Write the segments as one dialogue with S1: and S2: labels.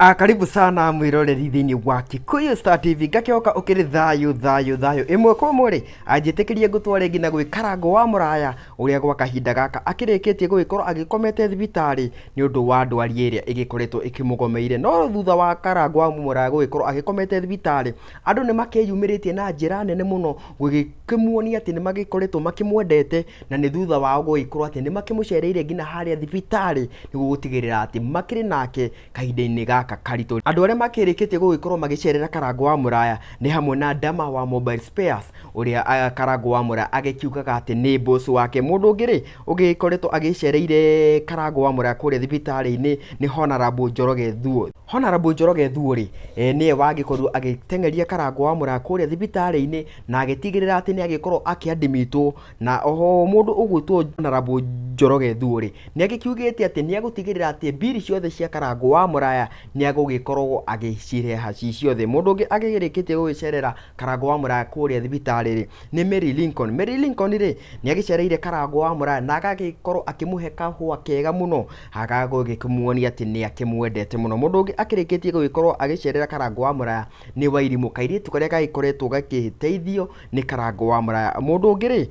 S1: Karibu sana mwiroreri thĩinĩ wa Kikuyu Star TV. Ngakĩhoka ũkĩrĩ thayũ thayũ thayũ ĩmwe kwa ĩmwe rĩ, anjĩtĩkĩrie ngũtware nginya gwĩ Karangũ wa Mũraya, ũrĩa gwa kahinda gaka akĩrĩkĩtie gũgĩkorwo agĩkomete thibitarĩ nĩ ũndũ wa ndwari ĩrĩa ĩgĩkoretwo ĩkĩmũgomeire. No thutha wa Karangũ wa Mũraya gũgĩkorwo agĩkomete thibitarĩ, andũ nĩ makĩyumĩrĩtie na njĩra nene mũno gũgĩkĩmuonia atĩ nĩ magĩkoretwo makĩmwendete, na nĩ thutha wao gũgĩkorwo atĩ nĩ makĩmũcereire nginya harĩa thibitarĩ nĩguo gũtigĩrĩra atĩ makĩrĩ nake kahinda-inĩ gaka karitũ. Andũ arĩa makĩrĩkĩtie gũgĩkorwo magĩcerera Karangũ wa Mũraya nĩ hamwe na Dama wa Mobile Spares, ũrĩa Karangũ wa Mũraya agĩkiugaga atĩ nĩ boss wake. Mũndũ ũngĩ rĩ, ũgĩkoretwo agĩcereire Karangũ wa Mũraya kũrĩa thibitarĩ-inĩ nĩ Honorable Njoroge Thuo. Honorable Njoroge Thuo rĩ, nĩye wagĩkorirwo agĩteng'eria Karangũ wa Mũraya kũrĩa thibitarĩ-inĩ na agĩtigĩrĩra atĩ nĩ agĩkorwo akĩadmitwo. Na oho mũndũ ũgwĩtwo Honorable Njoroge Thuo rĩ, nĩ agĩkiugĩte atĩ nĩ egũtigĩrĩra atĩ mbiri ciothe cia Karangũ wa Mũraya nĩ agũgĩkorwo agĩcireha ci ciothe. Mũndũ ũngĩ agĩrĩkĩtie gũgĩcerera Karangũ wa Mũraya kũrĩa thibitarĩ rĩ, nĩ Mary Lincoln. Mary Lincoln rĩ, nĩ agĩcereire Karangũ wa Mũraya na agagĩkorwo akĩmũhe kahũa kega mũno, agagĩkĩmuonia atĩ nĩ akĩmwendete mũno. Mũndũ ũngĩ akĩrĩkĩtie gũgĩkorwo agĩcerera Karangũ wa Mũraya nĩ Wairimũ, kairĩtu karĩa gagĩkoretwo gagĩteithio nĩ Karangũ wa Mũraya. Mũndũ ũngĩ rĩ,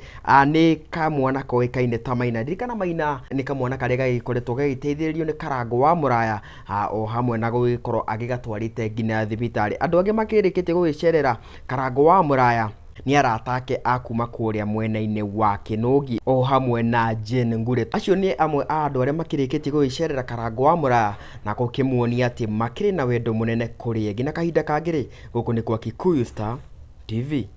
S1: nĩ kamwana koĩkaine ta Maina. Ririkana Maina nĩ kamwana karĩa gagĩkoretwo gagĩteithĩrĩrio nĩ Karangũ wa Mũraya, o hamwe na gũgĩkorwo agĩgatwarĩte nginya thibitarĩ. Andũ angĩ makĩrĩkĩtie gũgĩcerera Karangũ wa Mũraya nĩ arata ake a kuma kũrĩa mwena-inĩ wa Kĩnũgi, o hamwe na Jane Ngure. Acio nĩ amwe a andũ arĩa makĩrĩkĩtie gũgĩcerera Karangũ wa Mũraya na gũkĩmuonia atĩ makĩrĩ na wendo mũnene kũrĩ ye. Nginya kahinda kangĩ rĩ, gũkũ nĩ kwa Kikuyu Star TV.